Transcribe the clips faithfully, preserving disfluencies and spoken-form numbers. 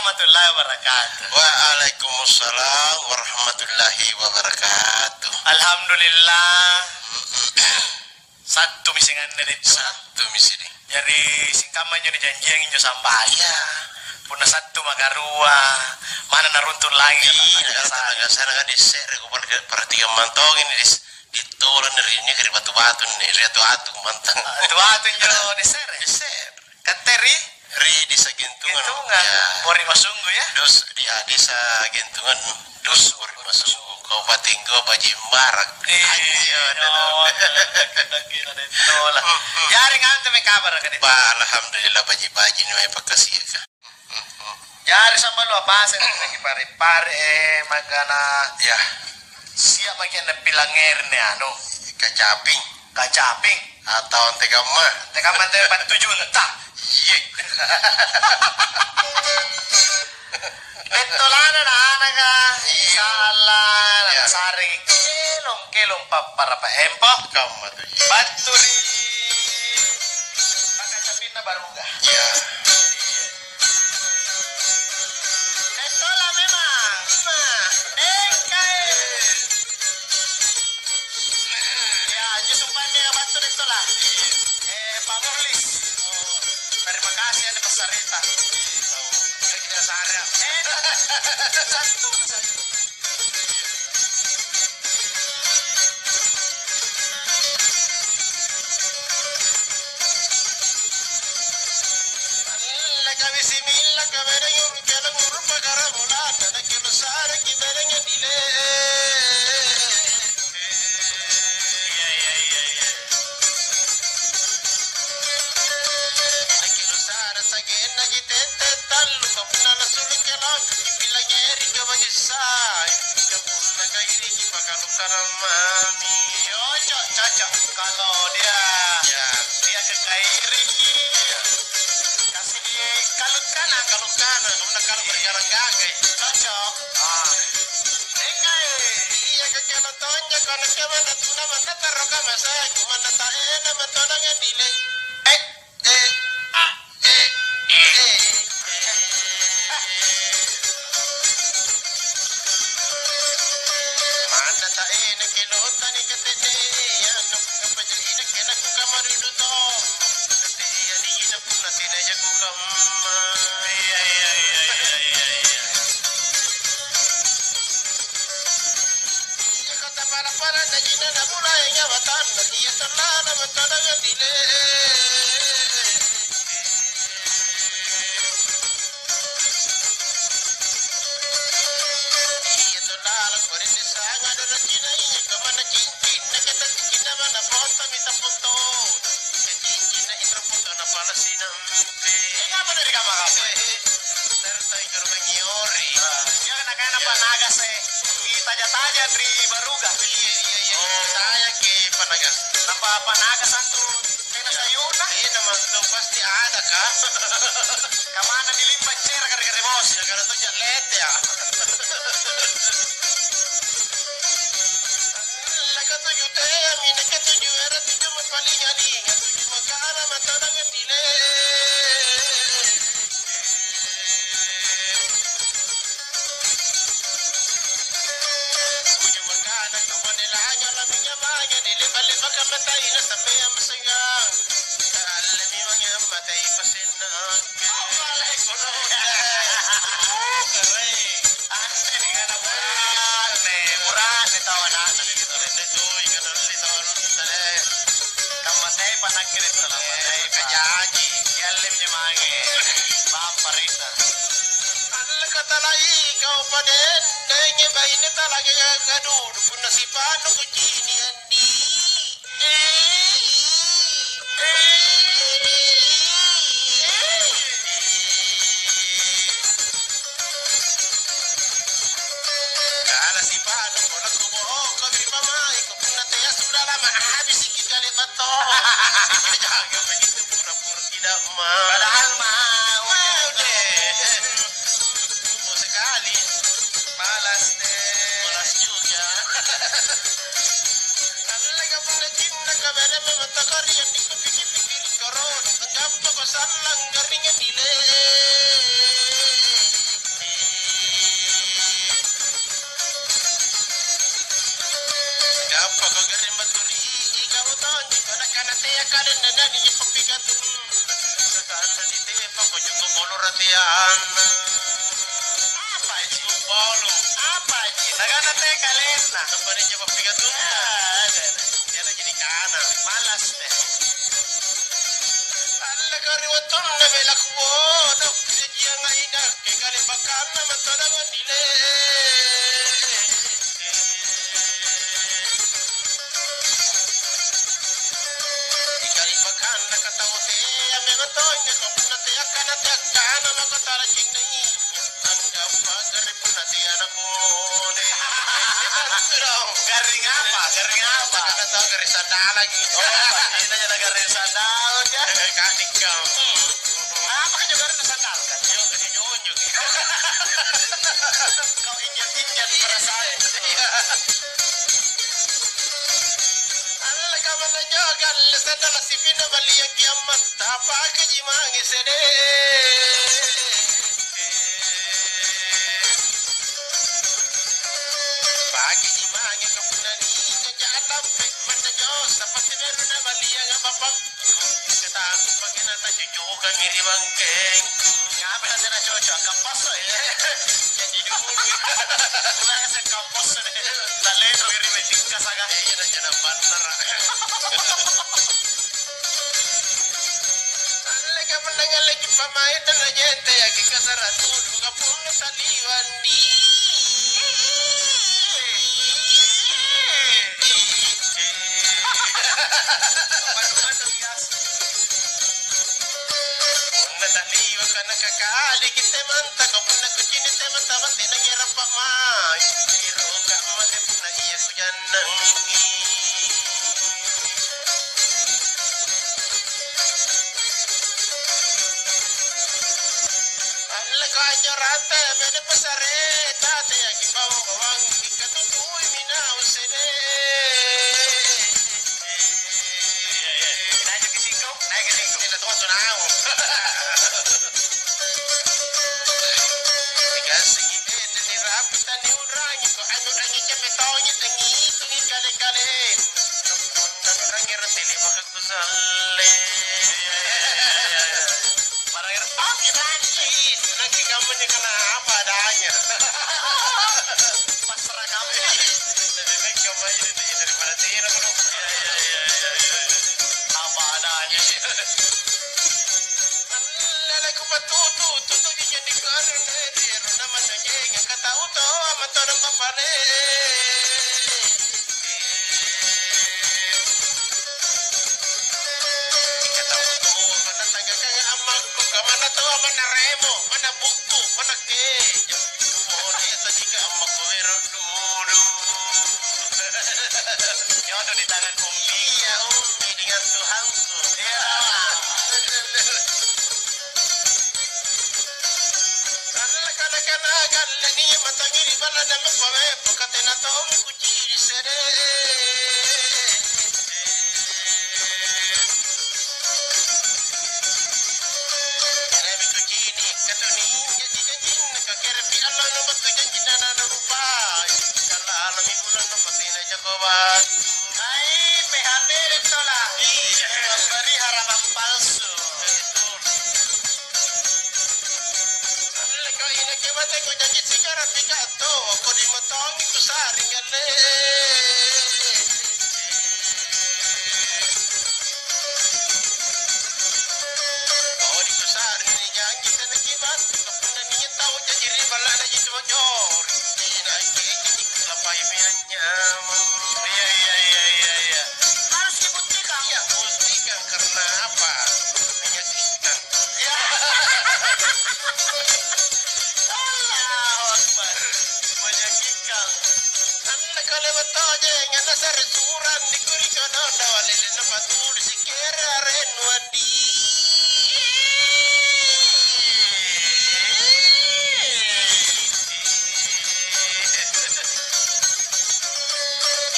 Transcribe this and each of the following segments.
Warahmatullahi wabarakatuh. Waalaikumsalam warahmatullahi wabarakatuh. Alhamdulillah. Sattu mi singanna, Daeng. Sattu mi sini. Jari, singkamma injo nijanjiang injo sambayang. Iya. Punna sattu makarua, manna naruntu' langi'. Iya, kata nagasara ka dessere, kuperhatikan mantong ini, Des. Ditolong ri, ini ri batu-batu nih, ri atu-atu mantang. Atu-atu injo dessere? Dessere. Katte ri? Ri Desa Gentungan. Gentungan. Ya. Bori Masunggu, ya? Dus, ya, Desa Gentungan. Dus, Bori Masunggu. Kabupaten Goba Jimbarak. Iya, anjo, dong. Daki-daki ada itu lah. Jari ngantu mi kabara ka, Daeng? Bah, alhamdulillah, baji-baji ni mae pakkasiaka. Jari sambalu apa sih lagi pare-pare, eh, magana. Ya. Siap maki na pilangngeri ni anu. Kacaping. Kacaping. Atau antekamma? Antekamma, ante patujunta. Iya. Bettolana na anaka. Iya. Insya Allah, iya, nasareki kelong-kelong pappara pa empo. Kamma tu, iya. Battu ri pakacapinna baruga. Iya. Bettola memang. Nah, engkai. Ya, anjo sumpaenna battu bettola. Eh, Pak Muhlis. Terima kasih ada passareta. Kita sare. Eh, satu, satu. Allaka bisimillaka, berengi urukela ngurupakara bolata, nakke nusareki berengi dile. Nakke nusara sagenna ji tette tallu, kapunna nasulu kelong, ipilangngeri kebajissai. Punna kairiki pakalukkarang mami. Cocok, cocok. Kalau dia, ya, dia kekairiki, ya, kasih dia kalukkana, kalukkana. Punna kalu berjalan gagai. Cocok. Ah. Engkai. Iya, kekelo tonja, kono kemana tuna mana tarro kamasai, kumana taena matodong dile. Eh, Eh, ah, eh, eh. Manna taena kelota nikatetea, nukapajari nakke nakukamaridu to. Teteani ina punna tena jaku kamma. Iya, iya, iya, iya, iya, iya. Iya, kota pala-pala na jina na mulai nyawa tanna, iya tallana matodong dile. Iya tallana kuarende sanga dona cina iya kamana cincin na kata cincin na mana foto mita foto. Cincin na inro foto na pala sinampe. Kenapa dari kamar apa? Serta injo ri mangiori. Ah, iya, nakana Pak Nagas, eh, ri taja-taja ri baruga. Iya, iya, iya. Oh. Saya ke Pak Nagas. Nampa Pak Nagas antu tena sayuna? Iya, nama antu pasti ada, Kak. Kamana dilimpa cera kare-kare bos. Iya, karena tuh jak lete ya. Laka tuju teami, naka tuju era, tuju mapalinga-linga, tuju magara matodong dile. Tuju magana kawane lanya laminya manya, dilepa-lepa kamatai na sampeang masengang. Allemi mange ammatai pasenna. Anre ri ana burane, burane tau ana'na ri Torenne tui, kanalli tau anunta le. Kamma tepa nakke ri tau, kamma tepa. Kajaji, kiallemi mange. Bapa rinna. Alle katalai kau padendenge baine talaga kadudu punna sipanu kucini andi. Kala sipanu, kala kubohongko ri pamaiko, punna tea sudah lama habisiki kale batto. Jaga begitu pura-pura tidak mau. Padahal mau. Mau deh. Mau sekali. Malas deh. Malas juga. Alleka punna cinna kabareng memang takari yang dipikir-pikir korona, gappako sallang garingan dile. Perhatian. Apa ji? Bolu. Apa ji? Nagana teh kalenna. Nampa nia' pappikatutta. Ah, ada, ada. Tiada jadi kana. Malas teh. Alleka ri wattunna bela kuwono, jajianga inakke kalepakanna matodong andile. Ikalipakanna katau tea memang tonja, kapunna teakkana teakkana maka tala cinna iya. Anggappa garring punna tea napole. Garring apa? Garring apa? Karena tau garring sandalangi. Oh, iya, iya, garring sandal, ya. Kadikka. Apa aja garring sandal? Kan? Yo, kan yo, yo. Kau injak-injak perasaan. Iya. Alleka manna nyoga, alle sandala sipinna baliang kiammat. Tapakeji mange sede. Pakeji mange kapunna ninya ja'lampe manna jo, sapati beru na balianga bapakku. Kataku pake na tacucukangi ri bangkeng. Ngapa na tena cocok? Angkappasso, eh. Jadi dulu. Kurang se angkappasso deh. Talero ri meeting kasaka. Eh, iya, na jangan bannara. Alleka punna ngalleki pamaenna najenteaki kasara tudu kapunna taliwang di. Punna taliwaka nakakaliki temanta, kapunna kucini temanta mate nangera pamai. Iro kamma te punna ia kujannangi. Alleka anjo rate bede pasareta, teaki bawang-bawang, ikatutui minau sede. Iya, iya. Naik ke singkong, naik ke singkong. Kita tuang tunau. Dikasih ide, dirapi, tani urangi, kok anu rangi, cepe tongi, tengi, tengi, kale-kale. Nang rangi, roti, lima, Kusalle. Barang pakai tadi. Lagi kamunya kena apa adanya. Pasrah kami. Lebih baik kamu aja di sini daripada tidak, bro. Iya, iya, iya, iya, iya. Apa adanya. Lele kupatutu, tutu di jadi karun, eh, biar nama sajeng, kata uto, ama todong bapane. Ika tau toa manna tanggakanga ammakku, kamana toa manna remo, manna bukku, manna kejo. Pole tadika ammakku ero' dulu. Nyodo di tangan Ummi. Iya, Ummi dengan Tuhanku. Iya. Karena kadang-kadang galle nia' matangi ri balla' dan mappamepo katena tommi. Kucini' sede. Jaremi kucini' katoni janji-janjinna, kakerepi allo nu battu janjinna nanurupai. Kala alami bulan nu patena jako batu. Ai, P H P bettola. Iya. Memberi harapan palsu. Betul. Alleka inakke bateko janji sikara pika to, kodi matongi kusa'ring alle. Kodi kusa'ring ri janji tena kibattu, kapunna nia' tau janji ri balla'na jitu majori. Inakke janji kulapai meang. Iya, iya, iya, iya, iya. Harus dibuktikan. Iya, buktikan karena apa? Menyakitkan. Iya. Allahu Akbar. Menyakitkan. Anna kale battojeng, anna sare surang, nikuri kododo, lele napatulisi kere arennu adi.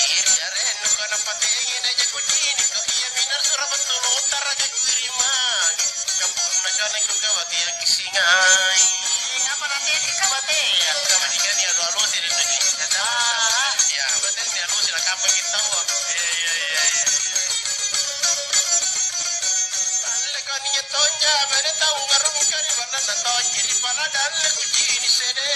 Iri arennu kana patengi naja kuciniko, iya minar sura battu lontara ja kuirimang. Kapunna kana kugawaki akkisingai. Ngapa natete kawate? Iya, kamaningani alo-alosi ri dunia. Kata. Iya, berarti alosi nakapang kita. Iya, iya, iya, iya. Alleka nia' tonja bene tau ngarungka ri balla'na Tonji ri paladanna kucini' sede.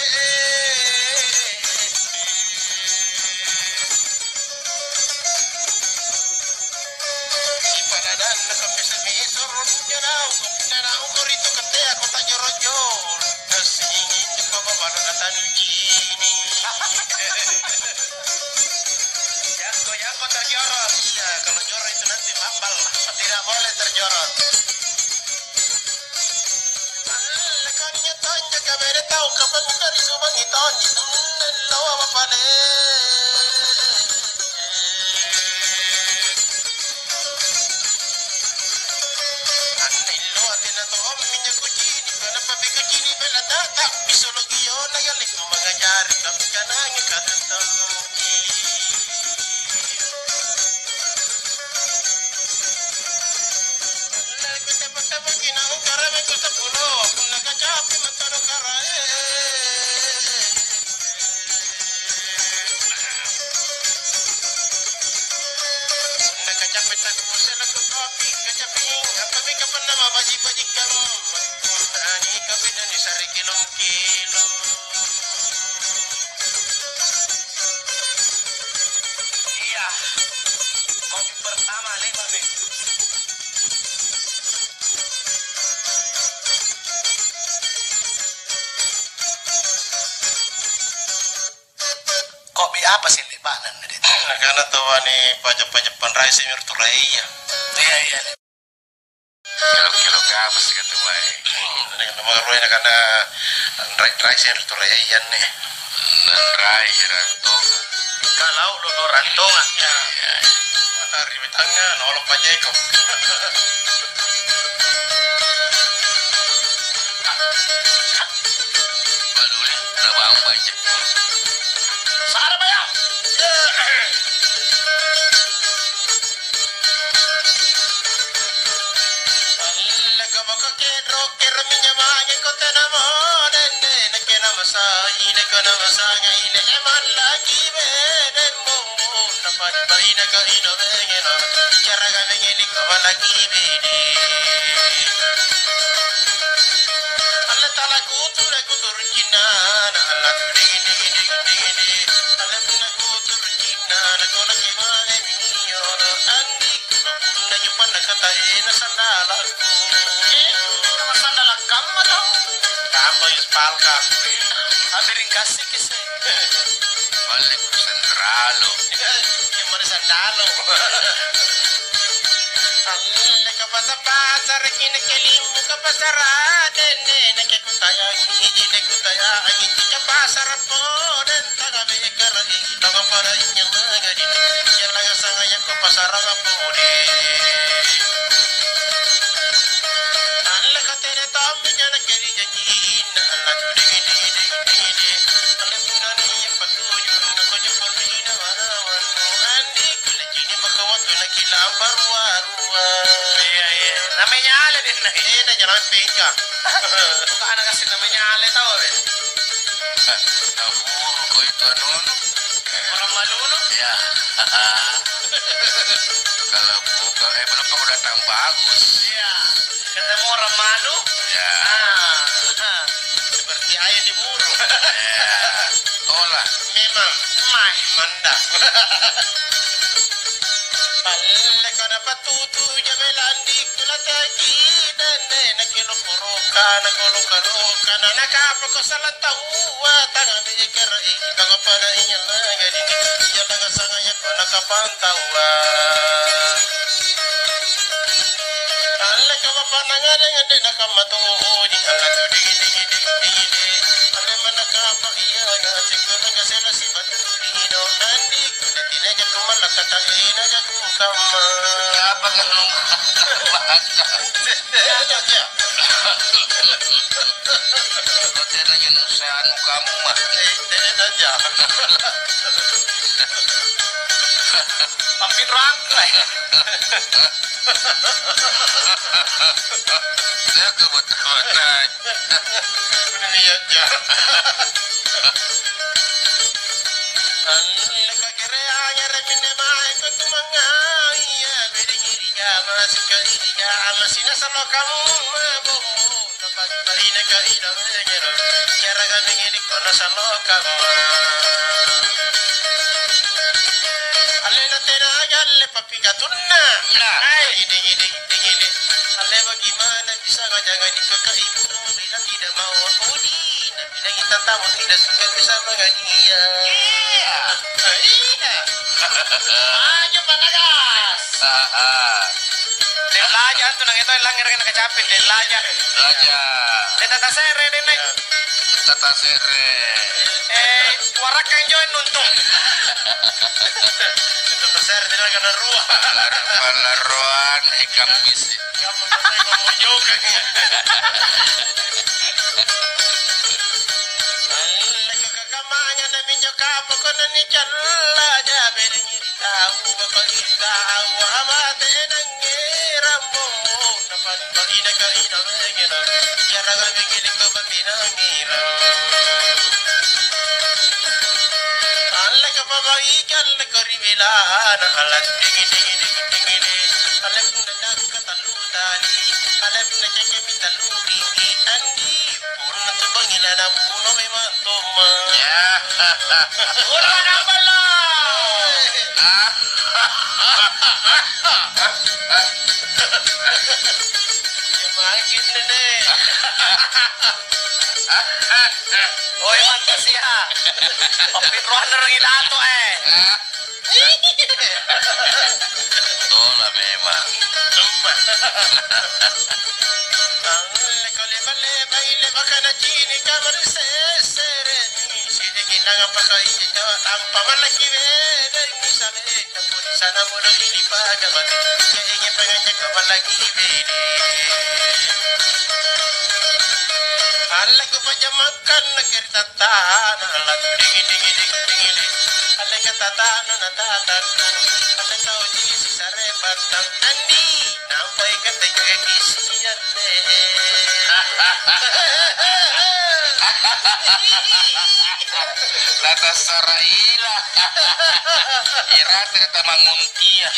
Ri paladanna kapesa-pesa ro punna naung, punna naung ko ritu kattea ko tajoro-joro. Tassingin ko babalo na tanucini'. Jangko, jangko terjoro. Iya, kalau joro itu nanti mabal. Tidak boleh terjoro. Lakanya tanya kabere tau kapang dari subangi tonji tunne loa mapale. Anne loa tena to ommi nyaku cini, kenapa beko cini bela tata, bisolo giona yaleko mangajari kami kanangi kata tau. Punna kutapa-tapaki naung karameko seppulo, punna kacapi mantoro karaeng. Punna kacapi takkuse lakukopi, kacapi, apami kapanna mabaji-bajikkang. Punna nikapinna nisare kilong-kilong. Iya. Kopi pertama, lima, Beb. Kopi apa sih, le'ba'na anne, Dek? Nakana taua ni paja-paja panrai semi ri turaia. Iya, iya, Le. Kelo-kelo apa sih kata wae? Nek nama ruai nakana rai-rai sih ri turaia ianne. Rai rantong. Kalau lolo rantonga. Iya. Matahari di tangan, nolong pajeko. Paduli, tabang pajeko. Sara baya. Alleka mako kedro, kero minjo mange ko tena mo dende, nakke namasai, nakke namasanga ine mallaki bedemmo, napari-parina ka ino bengeno, bicara ka bengeni ko mallaki bede. Alla tala kutu, na kutu rucinna, na alla tu digi, digi, digi, digi, digi. Alla tu na kutu rucinna, na kona kemale minyo, na andi. Punna jupanna kataena sandalakku. Ih, sandalak kamma tau? Kamma ispalka. Amiring kasiki se. Ballekku sentralo. Iya, mari sandalo. Alle kapasa-pasaraki nakke limbu kapasara dende nakke kutayangi iji nakke kutayangi tika pasara podeng. Tagabe karaeng, taga pada inyang magadi, iyallaga sangayang ko pasarang pole. Alle katena tommi jana keri janjinna, alle tu digi, digi, digi, digi, digi. Alle tunani yang patuju, nako jumpa ri nawa-nawa, andi kulle cini maka wattu naki lampa rua-rua. Iya, iya. Namanya ale deh, nah. Eh, na jalan pengka. Bukan anak asli namanya ale tau, be. Taburuko itu anunu. Orang Malulu? Ya. Kalau bukan, eh, belum kamu datang bagus. Iya. Ketemu orang Malu? Ya. Ah. Seperti air di buru. Ya. Tolak. Memang. Mai. Mantap. Palle kau dapat tutu jabe landi. Kulataki dende, nakilokoroka, nakoloka-loka, nanakapako sala taua, tangabekara'i, kagapana inyallagari, inyallasangayako nakapantaua. Allekabapana ngadeng-ngadeng nakamma toji, allatu digi-digi-digi-digi, alle manakapa iya, ngasiko nagasela sibattu lino, andi Jadi, naja kumallakata, eh, naja kukamma. Apa ngalung bahasa? Naja, ja. Lo tena jenuh seanu kamu mah. Eh, tena ja. Tapi rangkai. Jaga betul-betul. Niat ja. Alleka kereanga reminne mae kotu mangngaia, bede girija masika irija, amasina sama kamu mabombo, tempat Baineka ina mengero, siaraka mengenikko nasallo kamma. Allena tena galle pappikatunna. Nah. Hai. Gini, gini, gini, gini. Alle bagaimana bisa ngajangan itu ke ibu? Bila tidak mau, oh, di. Nabilang kita tamu tidak suka bisa menganiaya. Iya. Nah, iya. Maju, Pak Nagas. Ah, ah. Deng Laja antu, nang itu langngere' na kacapi, Deng Laja. Laja. Deng Tata Sere, Deng, Deng. Tata Sere. Eh, warakkang joen nuntung. Tata Sere, Deng, karena rua. Palar-, palaroan, eh, kampisi. Kamu mulai ngomong juga, ya. Alleko kakamanga na minjo kapoko na nicalla jabe. Tau bapakita awa mate nangngerammo, napanpa ina ka ina mengena, jaranga mengene ko batinangira. Alle ka pabaikan leko ri belana, alat dingin, dingin, dingin, dingin, alle punna dakka tallu tali, alle punna cekemi tallu ringi, andi, punna tu bangi lana puno memang tomma. Ya. Urana ballo. Ah. Makin nene. Oi, mantap sih, ah. Pappinroanna ri dato, eh. Tola memang. Angngalle kau leba-lebai, leba kana cini kamar sesere. Sidiki nanga pakai jawa tampa malaki bede. Misalnya, sana bodo ini paga bate. Saya ingin pengen jaga malaki bede. Alle ku pajamakan na kerita tana, alle tu dingin, dingin, dingin, dingin. Alle kata tana na tata. Alle tau jisi sare batang. Andi, nampai kete juga kisian. Tata Saraila. Irate tamanguntia.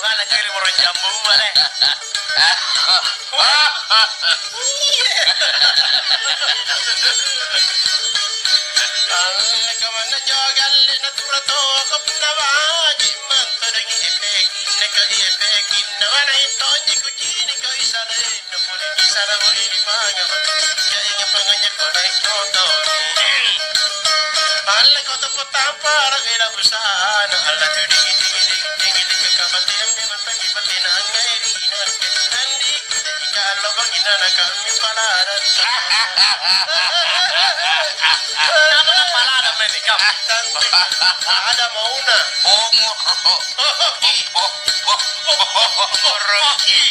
Mana cari borong jambu, mana? Kamanna jogalle natura toko punna baji mantodangi epekinna kali epekinna mana tonji kucini kau isale. Pole kisara boli di pangama, jainga panganya kona ikoto. Alle koto kota para bela busana, alla tu digi digi digi digi digi kapateang memang tagi patenang ngai ri nakke. Andi, kalau bagi nana kami palaran. Apa palaran meni kam? Ada mauna. Bongo. Oh, oh, oh, oh, oh, oh, oh, oh, oh, oh. Rocky.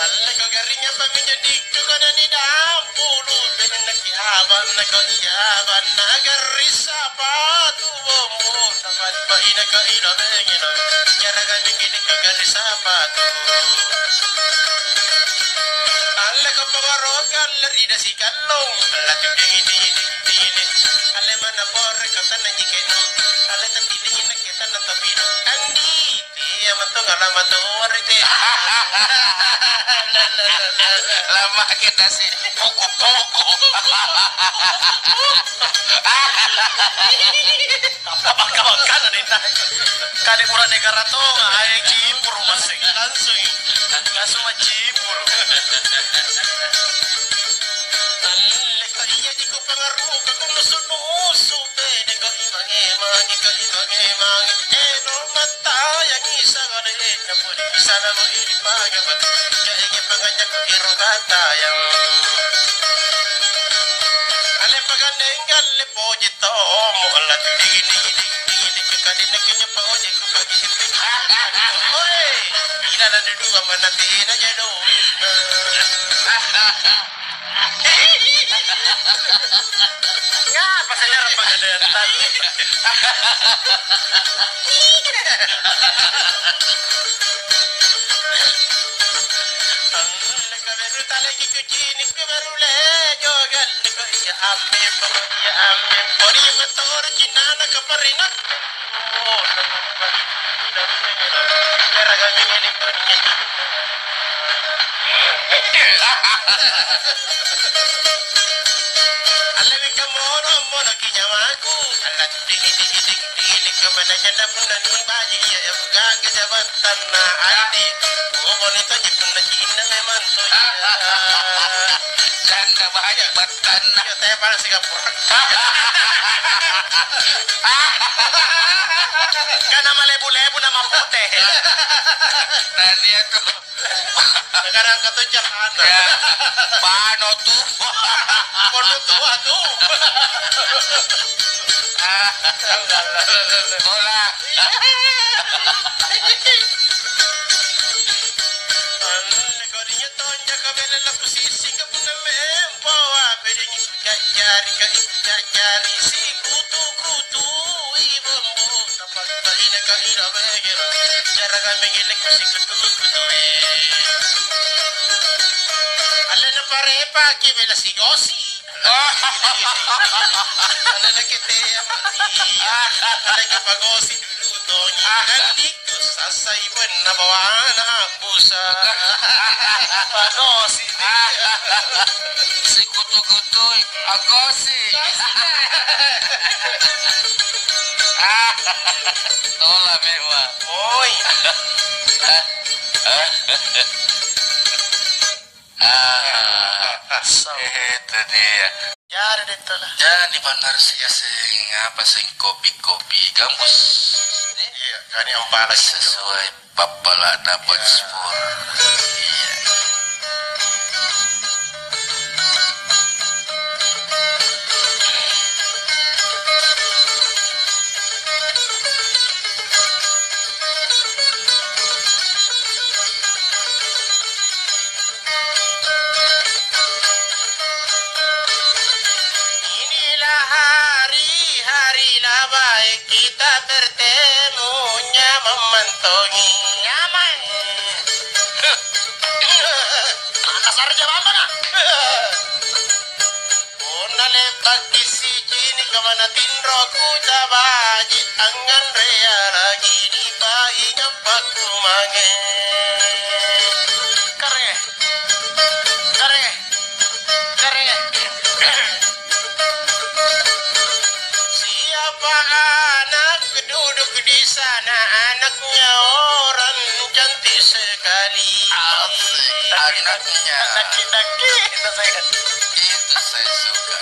Alleko garringa paminjo dikku kodani dampulu, benennaki abanna ko iya abanna garri sapatu bomo. Bainaka ina mengena, jaranga bikinka gari sapatu. Alleko pogoroka, alle ri dasi kallong, alla tu dingin, dingin, dingin, dingin. Alle mana pore kau tanna jikenu, alle tapi dingin nakke tanna tapi nu. Andi, iya matong ala matong warite. Lama kita sih, puku-puku. Kabangka-bangkana dena. Kade pura negara tonga, ae cipuru maseng. Langsung. Langsung macipuru. Alle ko iya jiko pangaruka ko musu-musu, bede ko imang-imangi ko imang-imangi. Eno mattayangi sagale, napuni sana mo ini pagama. Jaingi panganja ko iro batayang. Ale pagandeng galle poji Tomo, Allah tu digi, digi, digi, digi, digi, kadinna kenya pa ojek ku pagi. Oi, ina na dudua mana tena jado. Ngapa sejarah pegadaian tadi? Kaberu taleki kucini, kaberu lejo, galli ko iya. Ammempo, iya ammempo, ri matoro cinnana kaparina. Oh, Allewi kamono, monoki nyawaku. Anak ding, ding, ding, ding, kamananya punna nibaji iya, ya, gaga jabattanna, aidi. Oh, bonito ji punna cinna memang to iya. Janda baji battanna. Iya, saya pada Singapura. Kan nama lebu-lebu, nama putih. Nah, dia tuh. Sekarang kata celana. Ya. Pano tuh. Pano tua tuh. Bola. Anne kodinya tonja kabela lakusisi kapunna mempo, apa dengi. Jajari ka, jajari sikutu-kutui bombo, tapakkaina kaina begera, jaranga megele kusikutu-kutui. Allena parepaki bela sigosi. Allena kitea, allena kipagosi. Tongi, dan itu sasai buanna bawana busa. Pagosi. Sikutu-kutui, agosi. Tola memang. Oi. Ah, itu dia. Jari deh, tola. Jadi, benar sih, ya, sing apa, sing kopi-kopi kampus. Iya, kan yang balas itu. Sesuai pappala dapat spur. Iya. Inilah hari-hari la baik kita bertemu, nyamang mantongi. Nyamang. Anasar aja bambana. Punna le'baki sicini' kamana tinroku cabaji, angnganrea lagi nipainga' pakkumange. Kare, kare, kare. Siapa anak duduk di sana, anaknya orang cantik sekali. Asik, anaknya. Daki-daki, itu saya. Itu saya suka.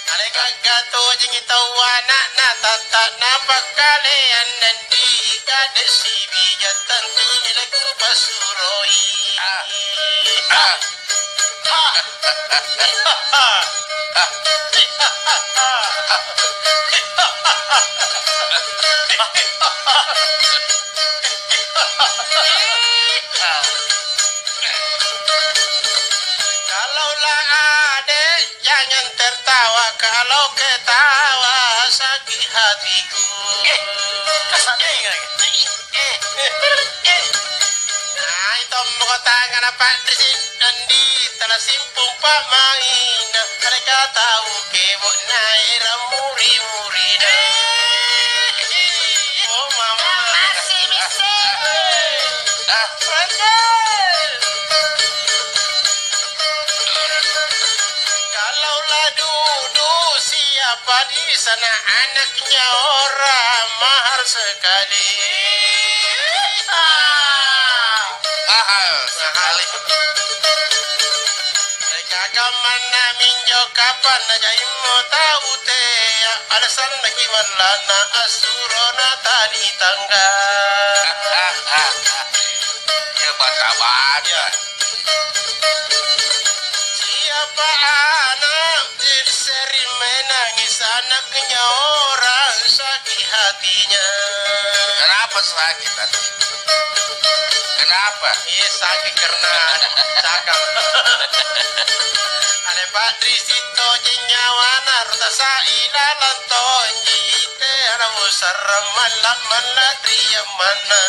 Alekagga tojengi tau ana'na, tatta'na pakkalean nandi, kade sibija tantu nilai kupasuroi. Ah. Ah. Kalau la ade, jangan tertawa, kalau ketawa sakit hatiku. Eh, kasa'dengaki. Eh, eh, eh. Nai tommo kotangana pa'risi', nandi tala simpung pa'mainna, mereka tau kebo' nai rammuri-murina. Oh, mama. Masih bisa. Nah. Raja. Kalau la duduk siapa di sana, anaknya orang mahal sekali. Ah. Mahal sekali. Mereka kamanna minjo kapan najaimmo tau tea, alasanna gimana na asuro na tani tangga. Ya, bata-bata. Siapa anak sering menangis, anaknya orang sakit hatinya. Kenapa sakit hati? Kenapa? Iya, sakit karena cakap. Ada Pak Dri Sito jenyawana, rota sai lalang tonji, te ada usara malla-malla ri yang mana.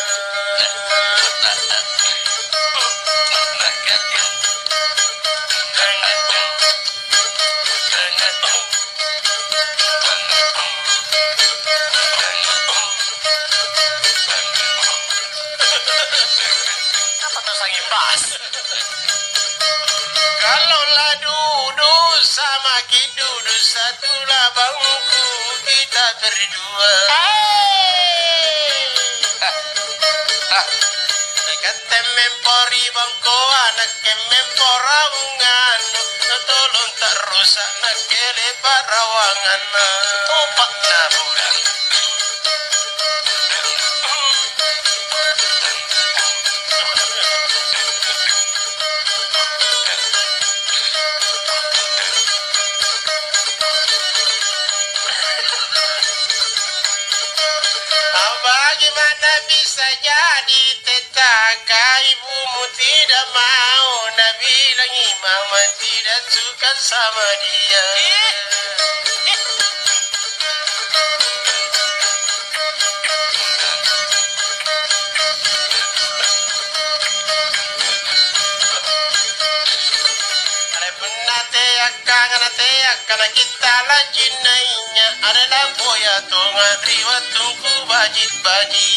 La dudu, samaki dudu satu labangku kita berdua. Katte mempori bangkoa, nakke mempora ungannu, tolong tak rusak nakke lepa rawanganna. Opa na bulan. Bagaimana bisa jadi tetangga ibumu tidak mau nabilangi mama tidak suka sama dia? Are punna teakkanga nateakkana kitta lacinnainya, are naboya tonga ri wattu kubaji'-baji'.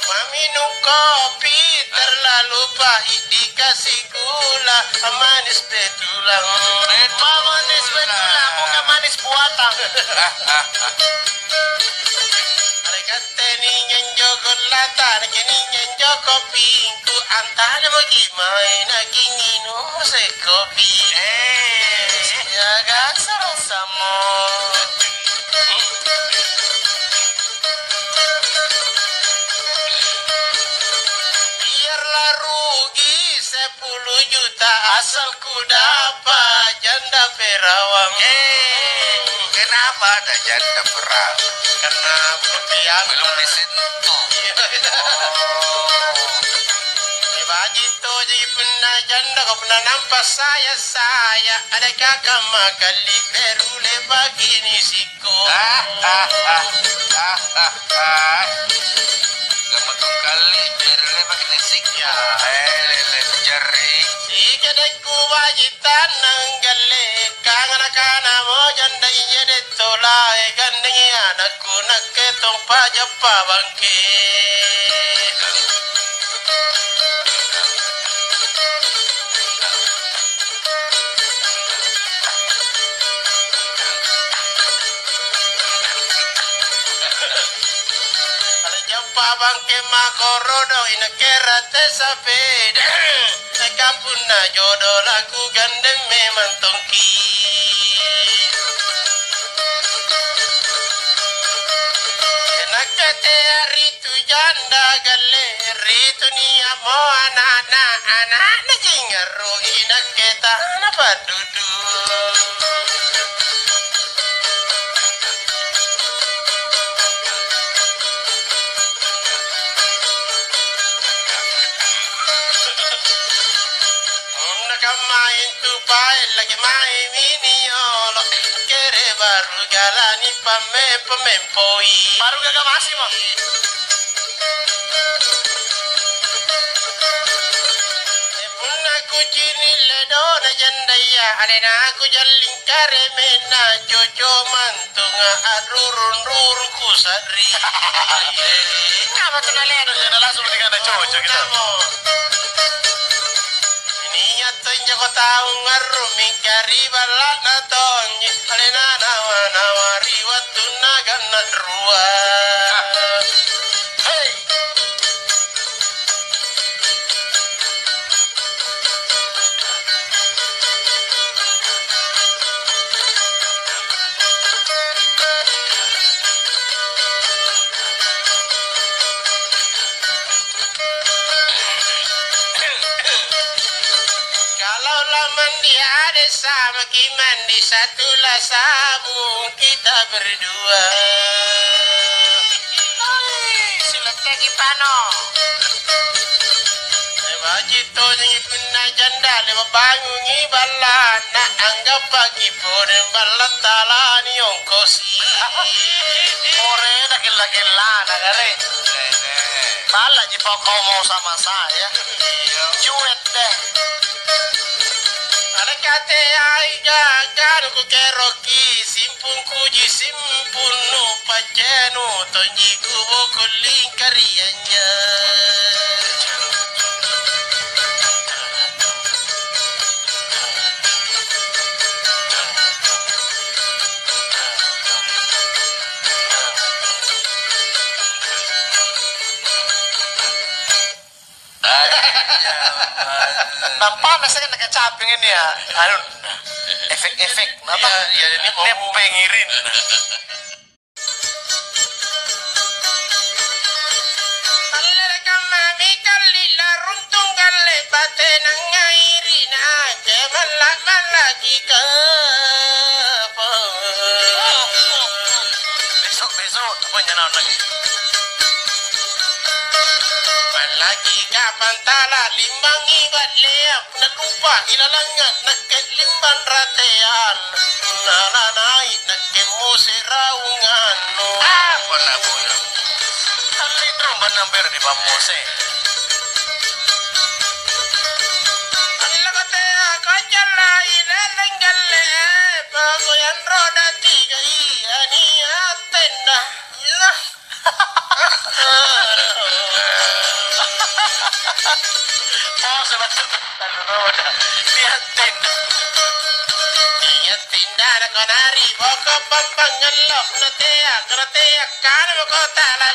Maminum kopi terlalu pahit dikasih gula, manis betulan. Manis betulan, bukan manis buatan. Teni nyenjo gollata, teni nyenjo kopingku, antara maki mai naki nginung se kopi. Eh. Siaga sarasamo. Biarlah rugi sepuluh juta asal ku dapat janda perawang. Eh, kenapa ada janda perang? Karena belum disentuh. Iya, gitu. Oh. Eh, baji' toji punna janda, ko punna nampa saya-saya, ada kakak makalli beru le'baki nisikko. Ah, ah, ah, ah, ah, ah. Kamu tong kalli beru le'baki nisikko. Ya. Eh, lele, jari. Sikede'ku baji' tannang galle, kangana-kanamo janda iya de' tolae, gandengi anakku nakke tong pajappa bangke. Ale jappa bangke mako rodo inakke rate sapeda. Eka punna jodo laku gandeng memang tongki. Nakke tea ritu janda galle, ritu nia'mo ana'na, ana'na jingarru inakke tana paddudu. Punna kamma intu pae lagi maemi niolo, kere baru galani pamme-, pamempoi. Baru gaga masimo. E punna kucini' ledona jandaya, alena kujalling karemenna coco mantunga a'rurung-rurung kusa'ri. Apa tu naleno? Iya, na langsung mendingan na coco gitu. Nia' tonjoko tau ngarru mingka ri balla'na tonji, alena nawa-nawa ri wattunna ganna rua. Hei! Kalau la mandi ade samaki mandi satu la sabung kita berdua. Siletteki pano. Baji' tojeng punna janda le'ba' bangungi balla'na, anggappaki pole balla' tala niongkosi. Pore na kella-kellana kare. Balla'ji pokokmo sama saya. Cuek deh. Alekate ai gaganuku keroki sim- Kuji simpunnu paccenu tonji kuboko lingkari anja. Nampa naseng nakacapingi nia, anu, efek-efek, napa? Iya, iya, ini mau pengirin. Allere kammami kalli laruntung kalle batenang ngairina, cemalla-mallaki kapang. Besok-besok, apa nyanaon lagi? Mallaki kapang tala limbangi ballea, nalupa ilalangngang nakke limbang rateang. Nalanai nakke mose raungannu. Ah, punna buno. Allinrung bannang bero nipammose. Allakatea kacallai leleng galle, pagoyang roda tiga iya nia tenda. Oh, sebab tallu roda. Nia tenda. Nia tenda nakonari boko pampang ngello na tea, na tea kana mako tala.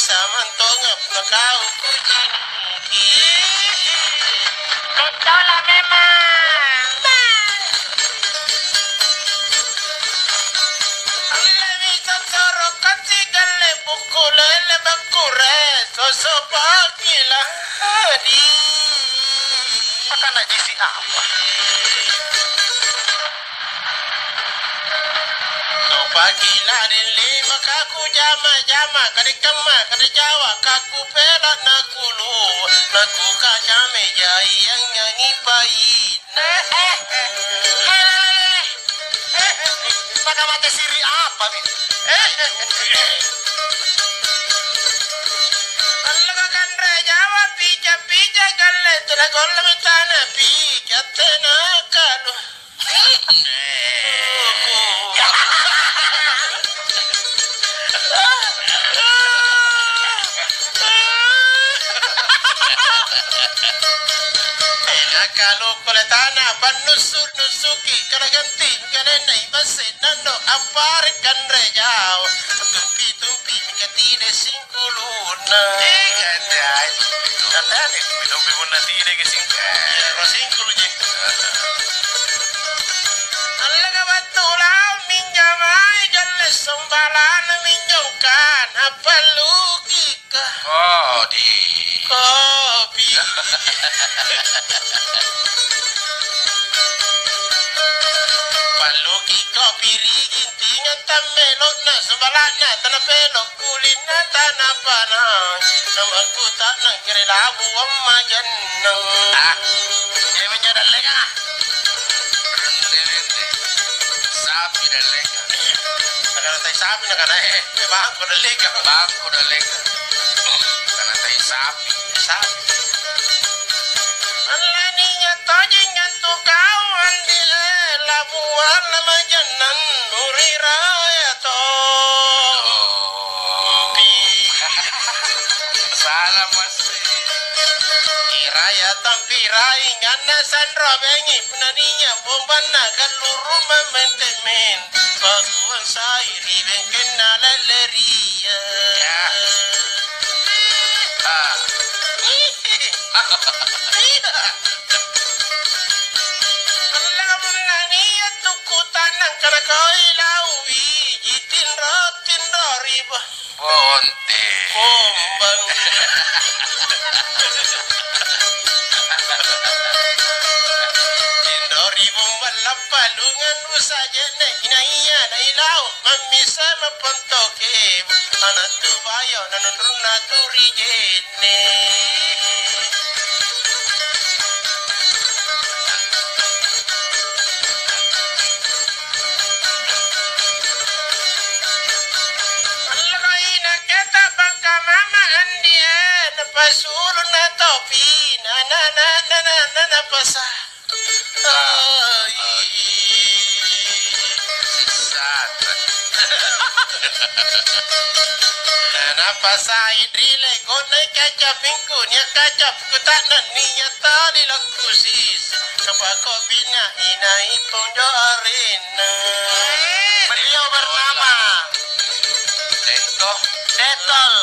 Samantongeng na kau kucini. Bettola memang. Allemi tattoro katti galle bukku lele bakkure soso pakila di. Maka najisi apa? Nupaki ladin lima kaku jama-jama, kade kamma, kade jawa, kaku pela nakulu, naku kacame jai angngangi paina. Eh, eh, eh, eh, eh, maka mate siri apa mi? Eh, eh, eh. Allaka kanre jawa, pica-pica galle, tena golla metana, pica tena kalu. Nakalukku letana pannussu-nussuki kalaganti kalenna ibasse nanno appare kanre jao. Tumpi-tumpi mika tine singkulunna. Ih, gandai. Katanya, minumpi punna tine ke singkulu. Iya, ro singkulu je. Allaka battu lao minjo mae galle sombalana minjo kana palluki. Kopi. Kopi. Palluki kopi ri gintingang tammelo'na, subala'na tana pelo, kulinna tana panang. Namakuta'nang kere labu ammajannang. Ah, iyaminjo dallekanga. Rente-rente. Sapi dallekang. Nakana tai sapi, nakana, eh, eh, bangko dallekang. Bangko dallekang. Nakana tai sapi. Sapi. Allaninya tojeng antu kau andile, labuang lamajannang nuri raya to. Pi. Salah, Mas. Iraya tampi raing anna sanro bengi. Punna nia' bombanna galluru' mammente-mente, pakuansai ri bengkenna lalleria. Ya. Ah. Punna nia' tukku tannang kana koi lau biji tinro-tinro ri ba-, Bonte. Kombang. Tindori bombang lappalungang nusa je'ne', inaiya nailau mammisa mappontoke, ana' tu bayo nanunrunna tu ri je'ne'. Alloi nakke ta'bangka mama andie, napasulu' natopi, na, na, napasa-, ai. Napasai ri leko'na kacapingku, nia' kacapku ta'nannia' tadi lakkusisi. Kapakopi nai-nai ponjo arenna. Beliau bernama Detol. Detol.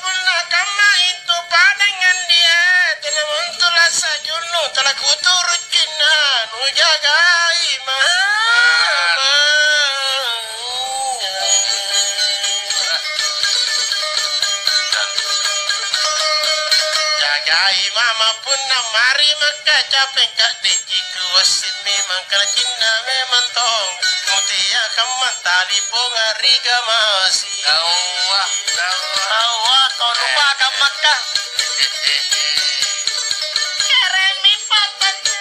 Punna kamma intu padang andia, tena muntu lasa junnu, tala kuturu cinna, nujagai mama. Jagai mama punna mari maka capeng ka'de. Iku assimmi mangkana cinna memang tong, mutea kammang taliponga ri gamasi. Taua, taua. Taua, kau lupa kammang ka. Keremi patanna.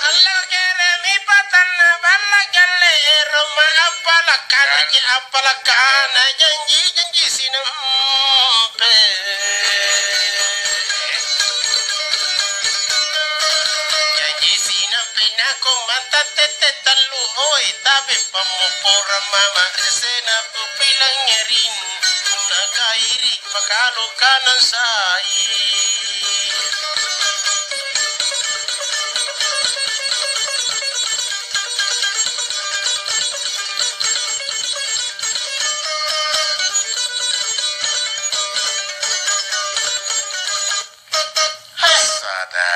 Allo keremi patanna balla galle ero ma appala kanaji appala kana janji-janji sinampe. Janji sinampe nako manta tette tallu moi, tapi pammopporang mama resena pupilangngering. Punna kairi makalu kanang sai. Sada.